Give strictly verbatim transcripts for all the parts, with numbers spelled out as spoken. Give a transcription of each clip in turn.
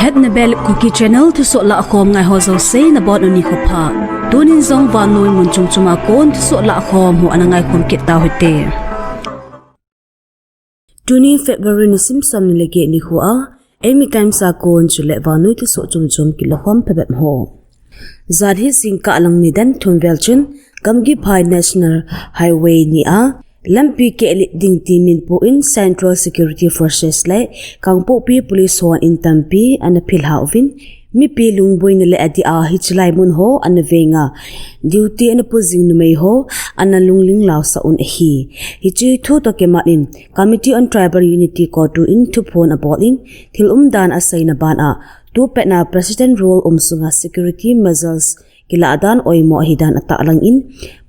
Hepna Bel Kuki Channel thusoh lahkhom ngai ho jouse nabonun nikho pha. Tunin jong vannoi mun chom chom a kon thusoh lahkhom ho ana ngaikhom kit tau hite. Tuni February nisim som ni le get nikho a, Eimi Times a kon chule vannoi thusoh chom chom kilakhom phabep ho. Jan hi jingkah lang nidan thum vel chun, Gamgiphai National Highway ni a, lampi kehlet ding ti min pu in Central Security Forces le Kangpokpi Police hon in tampi ana philha uvin, mipi lungboina le adih a hiche lai mun ho ana venga, duty ana pu jing numei ho ana lungling lausah un ahi. Hiche thu toh kimat in, Committee on Tribal Unity CoTU in thuphon abol in, thil umdan aseina ban a, tupet na President Rule um sunga security measures kilah dan oimo ahidan atahlang in,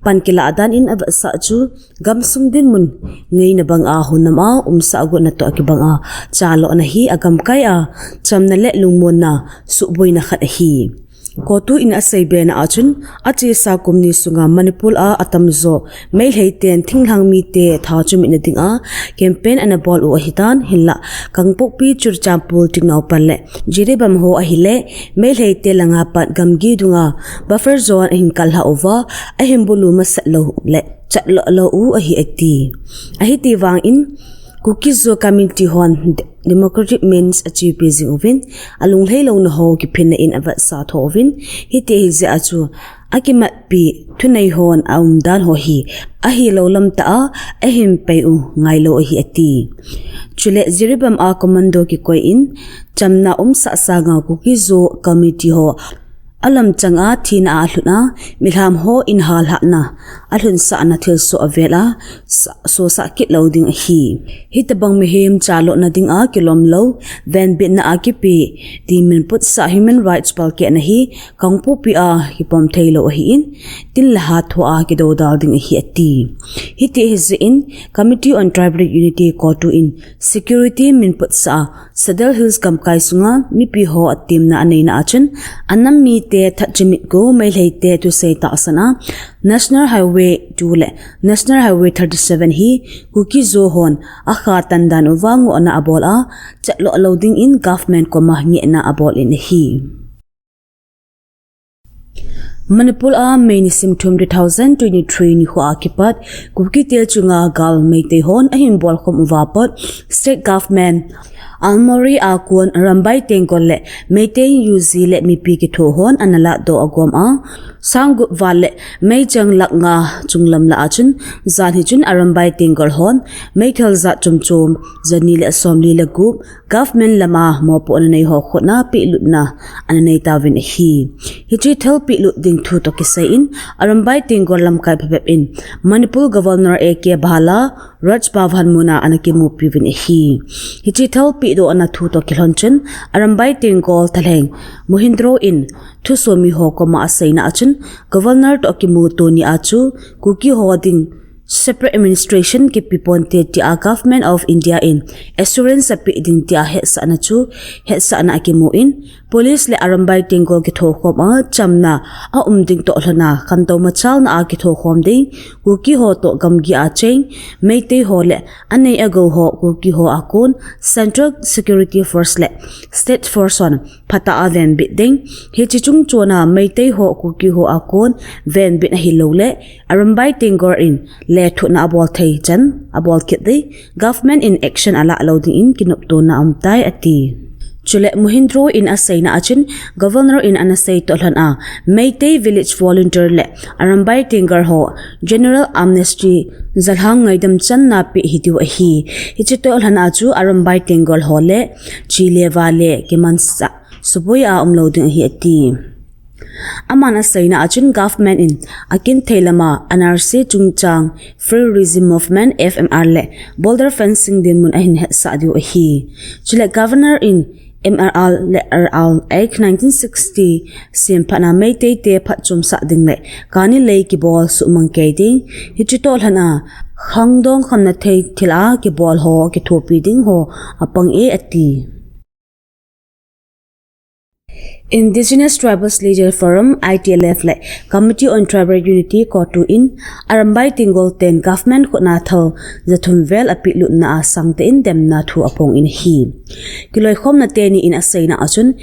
pan kilah dan in avetsah chu, gamsung dinmun ngeina bang a hunam a umsah gotna toh kibang a, chalona hi agamkai a, chamna le lungmonna suhboina khat ahi. CoTU in aseibe na a chun, achesa kum ni sunga Manipur a atamjo, Meitei ten thinglhang mite tha chumitna ding a campaign ana bol u ahitan, hinlah Kangpokpi, Churachandpur, Tengnoupal le Jiribam ho ahile, Meitei te langa pat gamgi dunga buffer zone ahin kalha uva, ahin bulu masat lou le chatlo lou u ahi ati. Ahiti vang in, Kuki-Zo community hon de-, democratic means achepi jing uvin, alunglhai louna ho kiphinna in avetsah tho uvin, hiti ahi jeh a chu, akimatpi thunei hon aumdan ho hi, ahilou lam tah a, ahin pei u ngailou ahi ati. Chule Jiribam a commando kikoi in, chamna umsah sanga Kuki-Zo community ho, alamchang a thina a alhun a, milham ho in halhahna, alhunsahna thilsoh avel a, sa-, sosah kit lou ding ahi. Hitabang mihem chalona ding a kilom lou, venbitna a kipe, ti min putsah human rights palkehna hi, Kangpokpi a kipom thei lou ahi in, tin le ha thua kidoudal ding ahi ati. Hiti ahi jeh in, Committee on Tribal Unity CoTU in, security min putsah a, Sadar Hills gamkai sunga mipi ho atimna aneina a chun, anam mite that chimit go Meitei te thusei tahsan a, National Highway two le National Highway thirty-seven hi Kuki-Zo hon akha tan dan uva ngohna abol a, chatlo lou ding in government koma ngehna abol in ahi. Manipur a May nisim thum two thousand twenty-three nikho a kipat, Kuki te chunga gal Meitei hon ahin bolkhom uva pat, state government, Almori a kon Arambai Tenggol le Meitei U G le mipi kitho hon ana ladoh agom a, sang gup val le meichang lakh nga chunglam lah a chun, jan hi chun Arambai Tenggol hon meithal jat chom chom, jani le somli le gup, government lama mopohna nei ho khutna pehlutna ana nei tauvin ahi. Hiche thal pehlut ding thu toh kisai in, Arambai Tenggol lamkai phabep in, Manipur Governor A K Bhalla, Raj Bhavan mun a ana kimupi uvin ahi. Hiche thal pehdohna thu toh kilhon chun, Arambai Tenggol thalheng Mohindro in thusomi ho koma aseina a chun, Governor toh kimuto ni a chu, Kuki ho ding separate administration kipe ponte tia Government of India in assurance apeh ding tia hetsahna chu, hetsahna akimu in, police le Arambai Tenggol kithokhom a chamna aum ding toh lhon a, khantou machalna a kithokhom ding, Kuki ho toh gamgi a cheng Meitei ho le anei agou ho Kuki ho a kon Central Security Force le State Force hon phatah a venbit ding. Hiche chungchon a Meitei ho Kuki ho a kon venbit ahilou le, Arambai Tenggol in lethuhna abol thei chan abol kit ding, government in action alah lou ding in kinoptona aum tai ati. Chule Mohindro in aseina a chun, Governor in ana sei toh lhon a, Meitei Village Volunteer le Arambai Tenggol ho General Amnesty jalhang ngaidam channa pe hidiu ahi. Hiche toh lhon a chu Arambai Tenggol ho le chi le va le kimansah suboi a umlou ding ahi ati. Aman aseina a chun government in akin thei lama N R C chungchang Free Regime Movement, F M R le border fencing dinmun ahin hetsah diu ahi. Chule Governor in M R R le R R Act nineteen sixty semphatna Meitei te phatchomsah ding le kani lei kibol suhmang kei ding. Hiche toh lhon a khangdong khamna thei thil a kibol ho kithopi ding ho apang e ati. Indigenous Tribals Leaders Forum, I T L F le Committee on Tribal Unity, COTU in Arambai Tenggol ten government khutna thal jathum vel apeh lutna a sangtah in demna thu aphong in ahi. Kiloikhomna teni in aseina a chun,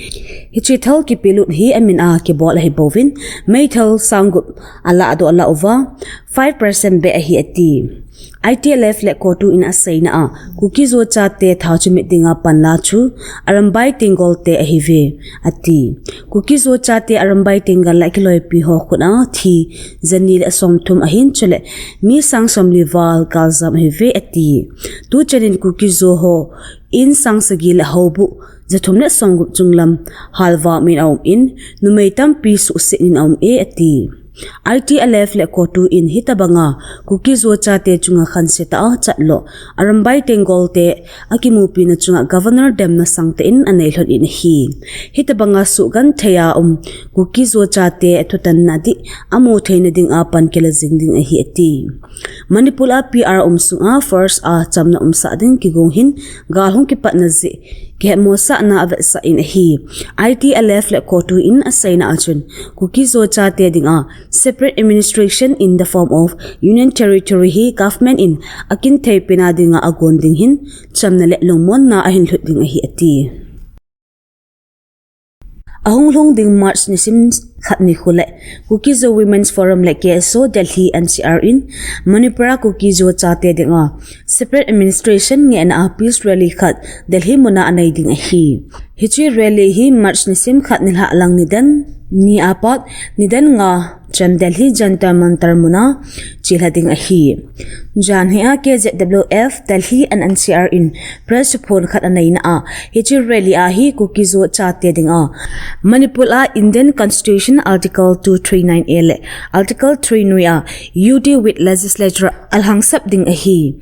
hiche thal kipelut hi amin a kibol ahi bouvin, meithal sanggup alah doh lah uva, five percent beh ahi ati. I T L F le COTU in aseina a, Kuki-Zo chate thachumit dinga panla chu, Arambai Tenggol te ahiuve, ati. Kuki-Zo chate Arambai Tenggol le kiloipi ho khutna thi jani le somthum ahin chule, mi sang somli val galjam ahiuve, ati. Tuchan in Kuki-Zo ho in sang sagi le houbuh jathum le somgup chunglam halvam in aum in, numei tampi suhset in aum e, ati. I T L F le COTU in hitabanga Kuki-Zo chate chunga khansetah a chatlo Arambai Tenggol te akimupina chunga Governor demna sangtah in anei lhon in ahi. Hitabanga suhgenthei a um Kuki-Zo chate thutanna dih amu theina dinga pan kila jing ding ahi ati. Manipur a P R um sunga force a chamna umsah ding kigong hin gal hung kipatna jeh kihetmosahna avetsah in ahi. I T L F le COTU in aseina a chun Kuki-Zo chate dinga separate administration in the form of Union Territory hi government in akinthei pena dinga agon ding hin chamna le lungmonna ahin lhut ding ahi ati. Ahung lhung ding March nisim khat nikho le Kuki-Zo Women's Forum le K S O Delhi N C R in Manipur a Kuki-Zo chate dinga separate administration ngehna a peace rally khat Delhi muna anei ding ahi. Hiche rally hi March nisim khat nilhah lang nidan ni apat nidan nga chan Delhi Jantar Mantar muna chelha ding ahi. Janhi a K Z W F Delhi and N C R in press phone khat aneina a, hiche rally a hi Kuki-Zo chate dinga Manipur a Indian Constitution Article two three nine A le Article three noi a U T with Legislature alhangsap ding ahi.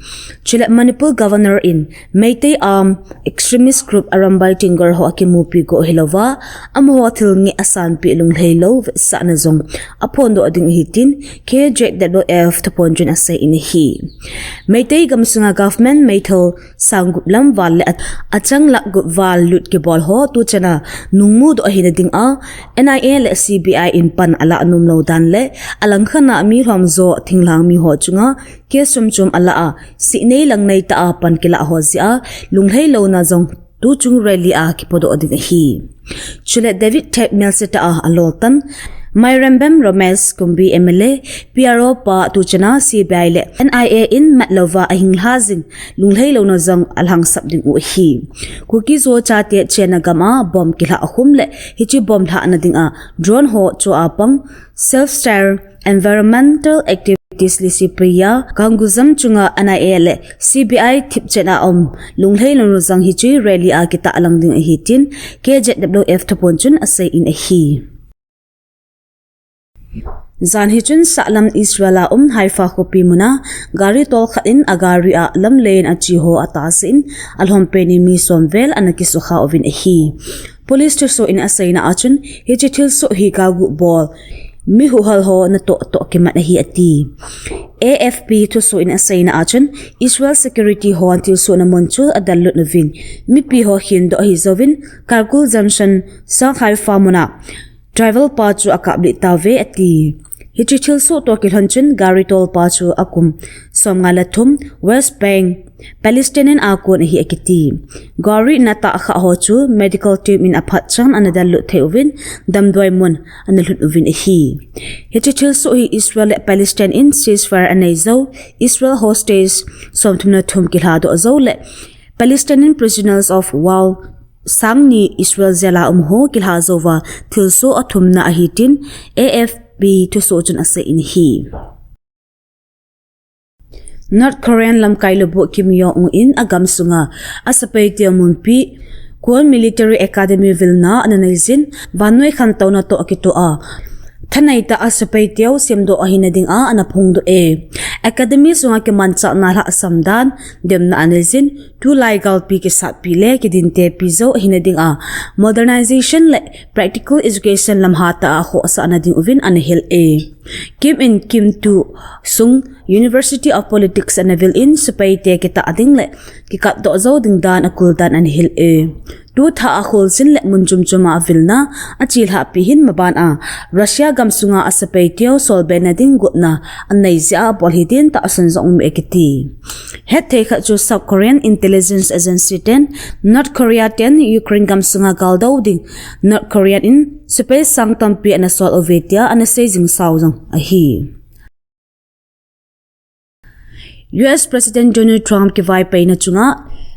Chule Manipur Governor in Meitei armed extremist group Arambai Tenggol ho akimupi go hilouva, amaho thil ngeh asanpeh lunglhai lou vetsahna jong aphondoh ding ahi tin K Z W F thuphon chun asei in ahi. Meitei gamsunga government meithal sanggup lam val le a, achang lakh gup val lut kibol ho tuchan a nungmudoh ahina dinga N I A le C B I in pan alah nomlou dan le alangkhat a mi lhomjo thinglhang mi ho chunga case chomchom alah a, sihnei langnei tah a pan kilah ho jeh a, lunglhai louna jong tuchung rally a kipodoh ding ahi. Chule David Thep melsetah a aloltan, Mairembem Ramesh Kumbi M L A, P R O pa tuchan a C B I le N I A in matlouva ahinglha jing lunglhai louna jong alhangsap ding u ahi. Kuki-Zo chate chenna gam a bomb kilhah akhum le hiche bomb lhahna dinga drone ho cho a pang self-styled environmental activities Lisipriya Kangujam chunga N I A le C B I thipchet a um lunglhai louna jong hiche rally a kitahlang ding ahi tin K Z W F thuphon chun asei in ahi. Janhi chun sahlam Israel a um Haifa khopi muna gari tol khat in agari a lamlen ache ho atahsan in alhompen in mi som vel ana kisukha uvin ahi. Police thusoh in aseina a chun hiche thilsoh hi galguh bol mi huhhal ho natoh toh kimat ahi ati. A F P thusoh in aseina a chun Israel security hon thilsohna mun chu adallut uvin mipi ho khendoh ahi jouvin Karkul Junction sang Haifa muna driver pa chu akaplih tauve ati. Hiche thilsoh toh kilhon chun gari tol pa chu akum somnga le thum West Bank Palestinian a kon ahi akiti. Gari natah kha ho chu medical team in aphatchan ana dallut thei uvin damdoi mun ana lhut uvin ahi. Hiche thilsoh hi Israel le Palestine in ceasefire anei jou, Israel hostage somthum le thum kilhadoh jou le Palestinian prisoners of war sangni Israel jail a um ho kilha jouva thilsoh athumna ahi tin A F P thusoh chun asei in ahi. North Korean lamkai lubuh Kim Jong Un in agamsunga asepai teu munpi Kwon Military Academy vilna ana neijin, vannoi khantouna toh kitoh a thanei tah a sepai teu semdoh ahina dinga ana phongdoh e. Academy sunga kimanchahna lhahsam dan demna aneijin, tulai galpi kisatpi le kidintepi jou ahina dinga modernization le practical education lamhatah a khohsahna ding uvin ana hil e. Kim in Kim two sung University of Politics ana vil in sepai te kitah ding le kikapdoh jou ding dan akul dan ana hil e. Tu thah a kholchil le mun chom chom a avilna achelhah pi hin maban a Russia gam sunga asepai teu solbe na ding gotna anei jeh a abol hi din tahsan jong um e kiti. Hetthei khat chu South Korean intelligence agency ten North Korea ten Ukraine gam sunga galdou ding North Korea in sepai sang tampi ana sol uve tia ana sei jing sao jong ahi. U S President Donald Trump kivaipohna chunga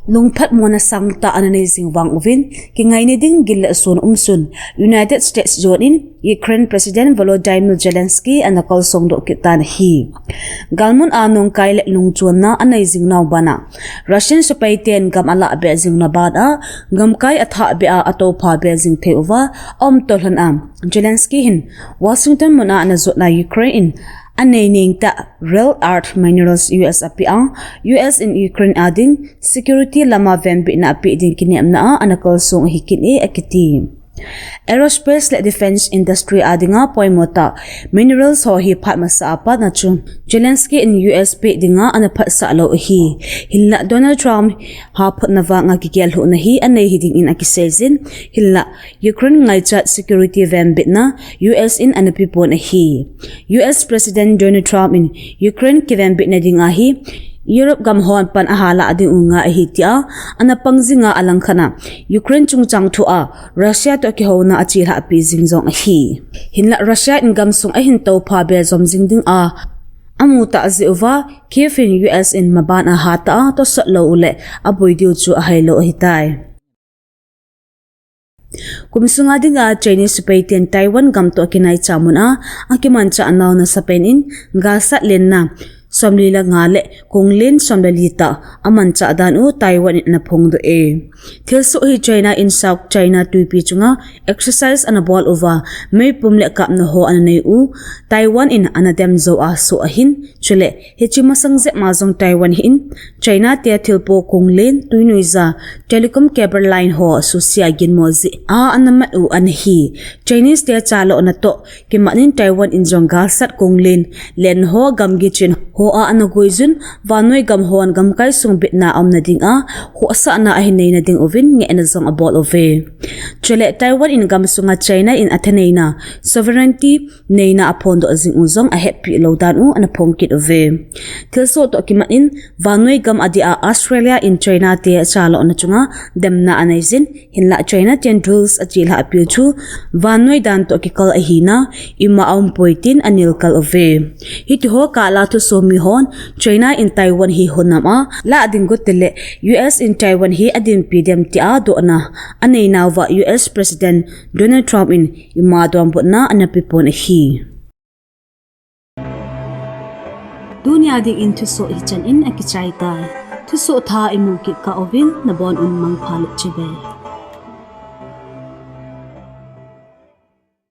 lungphatmona sangtah ana nei jing vang uvin, kingaina ding gil le sun um sun United States jon in Ukraine President Volodymyr Zelensky ana kalsong doh kit tan ahi. Galmun a nungkai le lungchonna anei jing nau bana Russian sepai ten gam alah be jing na bana gamkai athah be a atoupha be jing thei uva aum toh lhon a Zelensky hin Washington mun a ana jotna Ukraine in anei neng tah rare earth minerals U S apeh a, U S in Ukraine a ding security lama venbitna apeh ding kinepna a ana kalsong ahi kit e akiti. Aerospace le defense industry a dinga poimo tah minerals ho hi phat masa a pat na chu Zelensky in U S peh dinga ana phatsah lou ahi. Hinlah Donald Trump haphutna vanga kigel lhuhna hi anei hi ding in akisei jin, hinlah Ukraine ngaichat security venbitna U S in ana pe pon ahi. U S President Donald Trump in Ukraine kivenbitna dinga hi Europe gam hon pan aha lah ding u ngai ahi tia ana pang jinga alangkhat a Ukraine chungchang thu a Russia toh kihouna achelhah pi jing jong ahi. Hinlah Russia in gamsung ahin toupha be jom jing ding a amu tah jeh uva Kyiv in U S in maban a hatah a tosot lou u le aboi diu chu ahai lou ahitai. Kum sunga dinga Chinese sepai ten Taiwan gam toh kinaicha mun a akimanchah nau nasapen in galsat lenna somli le nga le konglen somli le li tah amanchah dan u Taiwan in ana phongdoh e. Thilsoh hi China in South China Twipi chunga exercise ana bol uva meipum le kapna ho ana nei u Taiwan in ana dem jou a soh ahin, chule hiche masang jep ma jong Taiwan hi in China te thilpo konglen, tui nuija, telecom cable line ho susia ginmo jeh a ana mat u ana hi. Chinese te chalona toh kimat in Taiwan in jong galsat konglen len ho gamgi chen ho a ana goi jun, vannoi gam hon gamkai sung bitna aumna dinga khohsahna ahin neina ding uvin ngehna jong abol uve. Chule Taiwan in gamsunga China in athaneina sovereignty neina aphondoh jing u jong ahetpi lou dan u ana phong kit uve. Thilsoh toh kimat in vannoi gam adia Australia in China te chalona chunga demna anei jin, hinlah China ten rules achelhah piu chu vannoi dan toh kikal ahina ima aumpoi tin anelkal uve. Hitiho kah la thusomi hon China in Taiwan hi hunam a lah ding got tile U S in Taiwan hi adinpi dem tia dohna anei nauva U S President Donald Trump in ima donbutna ana pe pon ahi. Tunia dingin thusoh hichan in akichai tai. Thusoh thah imu kit kah uvin nabon un mangpha le chibai.